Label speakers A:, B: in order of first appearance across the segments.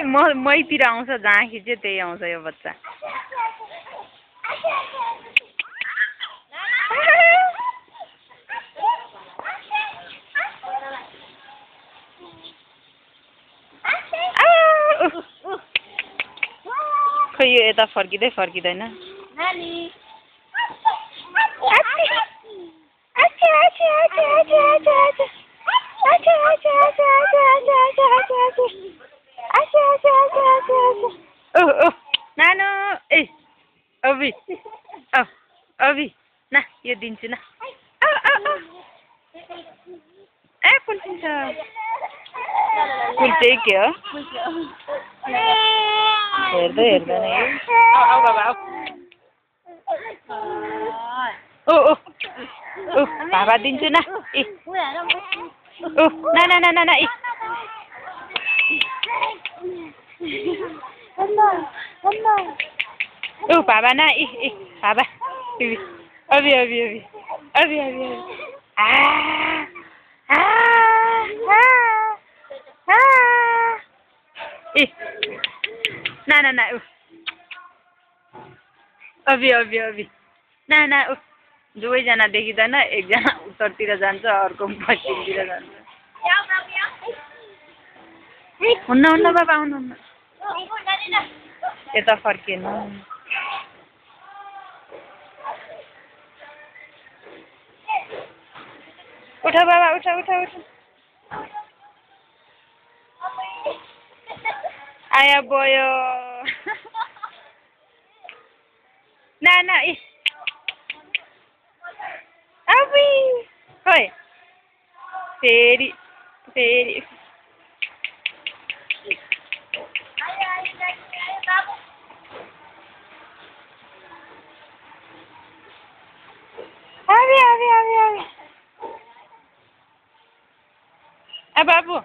A: मैतिर आउँछ जहाँ खिच्यो त्यही आउँछ यो बच्चा खै यो यता फर्किँदैन नानो ए अभि न यो दिन्छु न ए कुल्चिन्छ कुल्चे के हो हेर्दैन आऊ बाबा आऊ ओ बाबा दिन्छु न ए ओ ना ए ओ बाबा ना ए बाबा अभी ए ना अभी ना दुवैजना देखिँदैन एकजना उत्तरतिर जान्छ अर्को पश्चिमतिर जान्छ हुन्न बाबा आउनुहुन्न यता फर्किनु उठ बाबा उठ आया बोयो ना ए अबी होय फेरि अबी आ बाबु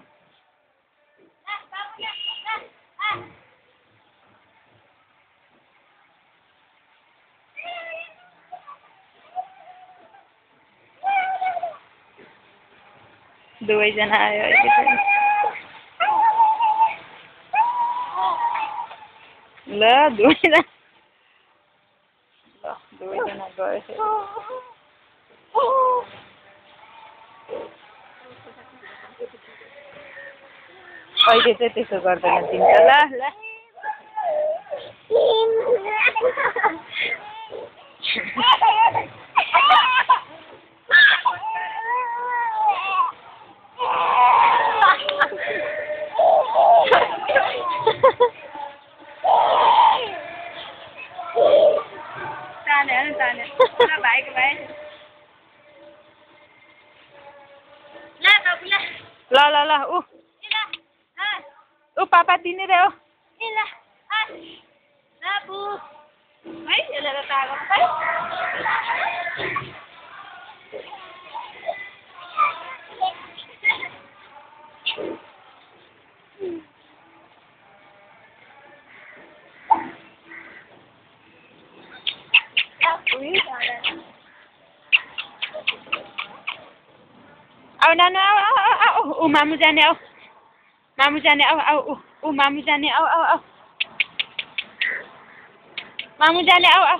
A: दुवैजना आयो ल दुवैजना गयो अहिले चाहिँ त्यसो गर्दैन दिन्छ ल ल ऊ पापा दिने रे हो आऊ नानु आऊ ऊ मामु जाने आऊ मामु जाने आऊ ऊ मामु जाने आऊ मामु जाने आऊ